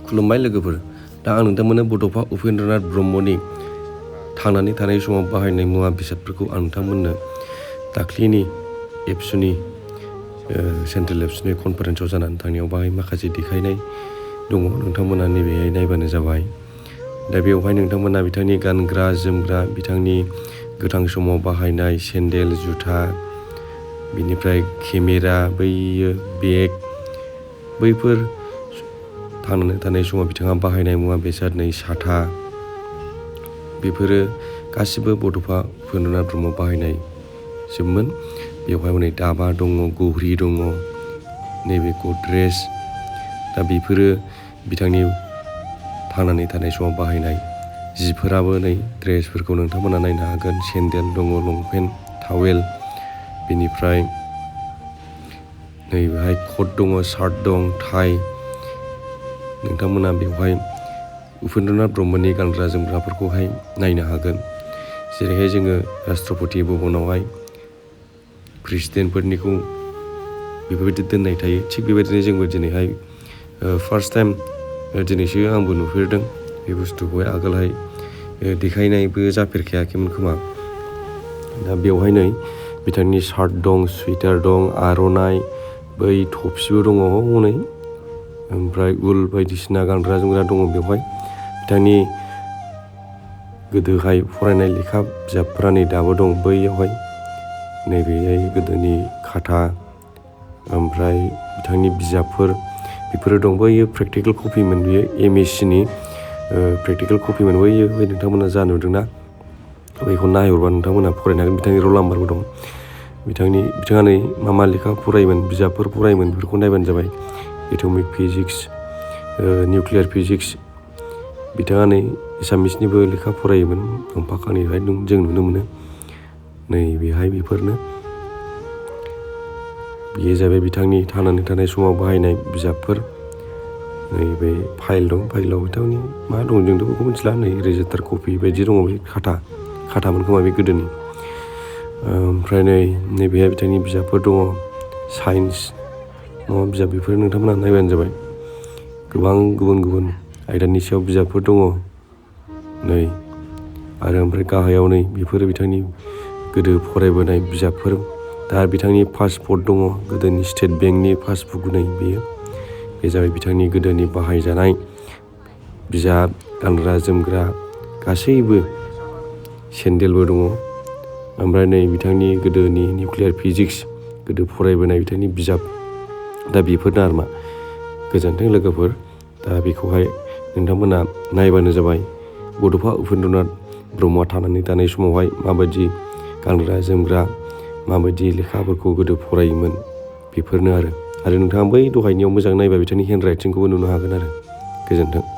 खुलुमबाय लोगोफोर। दा आं नोंथांमोननो बड'फा उपेन्द्र नाथ ब्रह्मनि थांनानै थानाय समाव बाहायनाय मुवा बेसादफोरखौ आं नोंथांमोननो दाख्लिनि एबसुनि सेन्ट्रेल एबसुनि कनफारेन्सआव जानानै थांनायाव बाहाय माखासे देखायनाय दङ। नोंथांमोना नैबेहाय नायबानो जाबाय। दा बेवहाय नोंथांमोना बिथांनि गानग्रा जोमग्रा, बिथांनि गोथां समाव बाहायनाय सेन्देल, जुथा, बिनिफ्राय केमेरा, बैयो बेग, बैफोर थांनानै थानाय समाव बिथाङा बाहायनाय मुवा बेसाद, नै साथा, बेफोरो गासिबो बड'फा उपेन्द्र नाथ ब्रह्म बाहायनायजोबमोन। बेवहाय हनै दाबा दङ, घरि दङ, नैबे गद्रेज। दा बेफोरो बिथांनि थांनानै थानाय समाव बाहायनाय जिफोराबो नै ड्रेसफोरखौ नोंथांमोना नायनो हागोन। सेन्देल दङ, लंपेन्ट, टावेल, बेनिफ्राय नैबेहाय कट दङ, शार्ट दं, टाइ। नोंथांमोना बेवहाय उपेन्द्र नाथ ब्रह्मनि गानग्रा जोमग्राफोरखौहाय नायनो हागोन। जेरैहाय जोङो राष्ट्रपति भबनावहाय प्रेसिडेन्टफोरनिखौ बेफोरबायदि दोननाय थायो, थिग बेबायदिनो जोंबो दिनैहाय फार्स्ट टाइम दिनैसो आंबो नुफेरदों बे बुस्थुखौहाय। आगोलहाय देखायनायबो जाफेरखायाखैमोन खोमा। दा बेवहाय नै बिथांनि शार्ट दं, सुइटार दं, आर'नाइ, बै थफिबो दङ हनै, ओमफ्राय उल बायदिसिना गानग्रा जोमग्रा दङ बेवहाय। बिथांनि गोदोहाय फरायनाय लेखा बिजाबफ्रा नै दाबो दं बैयावहाय। नैबेहाय गोदोनि खाथा, ओमफ्राय बिथांनि बिजाबफोर बेफोरो दं। बैयो प्रेक्टिकेल कपिमोन, बियो ABSUनि प्रेक्टिकेल कपिमोन। बैयो नोंथांमोना जा नुदोंना, बैखौ नायहरबा नोंथांमोना फरायनो हागोन। बिथांनि रल नाम्बारबो दं। बिथाङा नै मा लेखा फरायोमोन, बिजाबफोर फरायोमोन, बेफोरखौ नायबानो जाबाय। Atomic physics, nuclear physics. बिथाङा नै एसामिसनिबो लेखा फरायोमोन, गंफा गांनैहाय जों नुनो मोनो। नै बेहाय बेफोरनो बेयो जाबाय बिथांनि थांनानै थानाय समाव बाहायनाय बिजाबफोर। नैबे फाइल दं, फाइलाव बिथांनि मा दं जोंथ' बेखौ मिथिला। नै रेजिस्टार कपि बायदि दङ, बे खाथामोन खोमा बे गोदोनि। ओमफ्राय नैबेहाय बिथांनि बिजाबफोर दङ, साइन्स माबा बिजाब, बेफोर नोंथांमोना नायबानो जाबाय। गोबां गुबुन गुबुन आयदानि सायाव बिजाबफोर दङ नै। आरो ओमफ्राय गाहायाव नै बेफोरो बिथांनि गोदो फरायबोनाय बिजाबफोर। दा बिथांनि पासपर्ट दङ, गोदोनि स्टेट बेंकनि पासबुक नै बेयो। बे जाबाय बिथांनि गोदोनि बाहायजानाय बिजाब, गानग्रा जोमग्रा गासैबो। सेन्देलबो दङ। ओमफ्राय नै बिथांनि गोदोनि निउक्लियार फिजिक्स, गोदो फरायबोनाय बिथांनि बिजाब। दा बेफोरनो आरोमा। गोजोन्थों लोगोफोर। दा बेखौहाय नोंथांमोना नायबानो जाबाय। बड'फा उपेन्द्र नाथ ब्रह्मआ थांनानै थानाय समावहाय माबायदि गानग्रा जोमग्रा, माबायदि लेखाफोरखौ गोदो फरायोमोन, बेफोरनो आरो नोंथाङा बै दहायनियाव मोजां नायबा बिथांनि हेन्ड राइटिंखौबो नुनो हागोन आरो। गोजोन्थों।